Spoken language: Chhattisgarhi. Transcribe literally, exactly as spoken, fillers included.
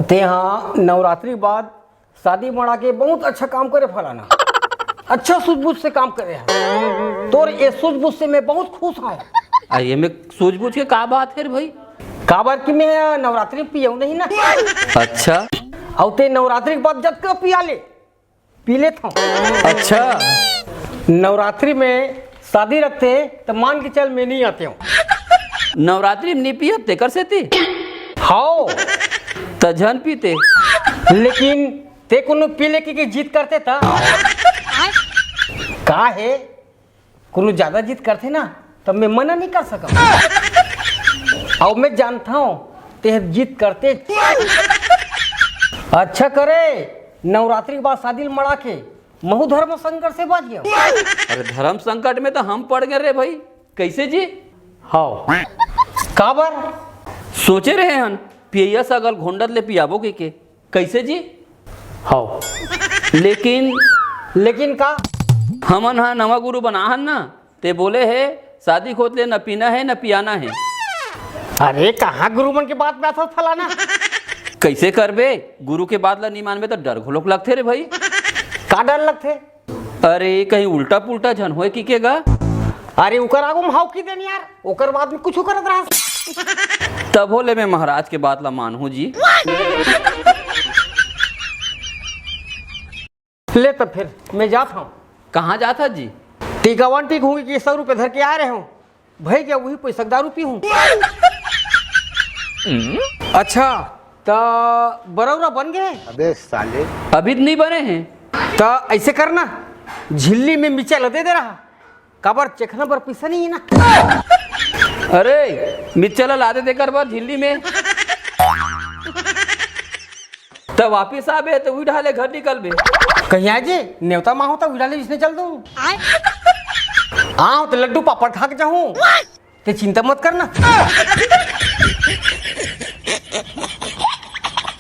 तेहा नवरात्रि के बाद शादी मड़ा के बहुत अच्छा काम करे फलाना। अच्छा सूझबूझ से काम करे हे। तोर ये सूझबूझ से मैं बहुत खुश हूँ। आ, ये में सूझबूझ के का बात हे रे भाई? काबर कि मैं नवरात्रि में पियऊ नहीं ना। अच्छा। अउ ते नवरात्रि के बाद जतका पिया ले, पी लेत हूँ। अच्छा। नवरात्रि में शादी रखते त मान के चल मैं नहीं आते हूँ। नवरात्रि में नहीं पियत तेकर सेती? हाओ। त झन पीते। लेकिन ते कोनो पी ले के, के जिद करते त? का हे? कोनो ज्यादा जिद करथे ना, तब मैं मना नहीं कर सकंव। अउ मैं जानथंव, ते जिद करते। अच्छा करे, नवरात्रि के बाद शादी ल मड़ा के महू धर्म संकट से बच गेंव। अरे, धर्म संकट में तो हम पड़ गए रे भाई। कैसे जी? हाओ। काबर? सोचे रहे हन, पियैया सगल घोंडत ले पियाबो के, के। कैसे जी? हाओ। लेकिन लेकिन का? हमन हा नवा गुरु बना हन ना, ते बोले हे, शादी खोत ले न पीना हे, न पियाना हे। अरे, कहाँ गुरु मन के बात में आथस फलाना? कैसे करबे? गुरु के बात ला नहीं मानबे तो डर घलोक लगथे रे भाई। का डर लगथे? अरे, कहीं उल्टा पुल्टा झन होए कि के गा? अरे, ओकर आगू में हाव कि देन यार, ओकर बाद में कुछ करत रहस। तभो ले मैं महाराज के बात ला मानहूँ जी। ले तब फिर मैं जात हूँ। कहाँ जात हस जी? टिकावन टिक हूँ कि सौ रुपये धर के आ रहे हूँ। भाई क्या वही पैसा के दारू पी हूँ। अच्छा, त बरौरा बन गए? अबे साले। अभी तो नहीं बने हैं। त ऐसे करना, झिल्ली में मिर्चा ला दे दे रहा, काबर चखना बर पैसा नहीं है ना। अरे, मिर्चा ला लादे तेकर बर झिल्ली में। त वापिस आबे त उही ढाले घर निकलबे। कहीं आ जे, नेवता माहो त उही ढाले इसने चल दूँ। आहो त लड्डू पापड़ खा के जाहूँ। ते चिंता मत करना।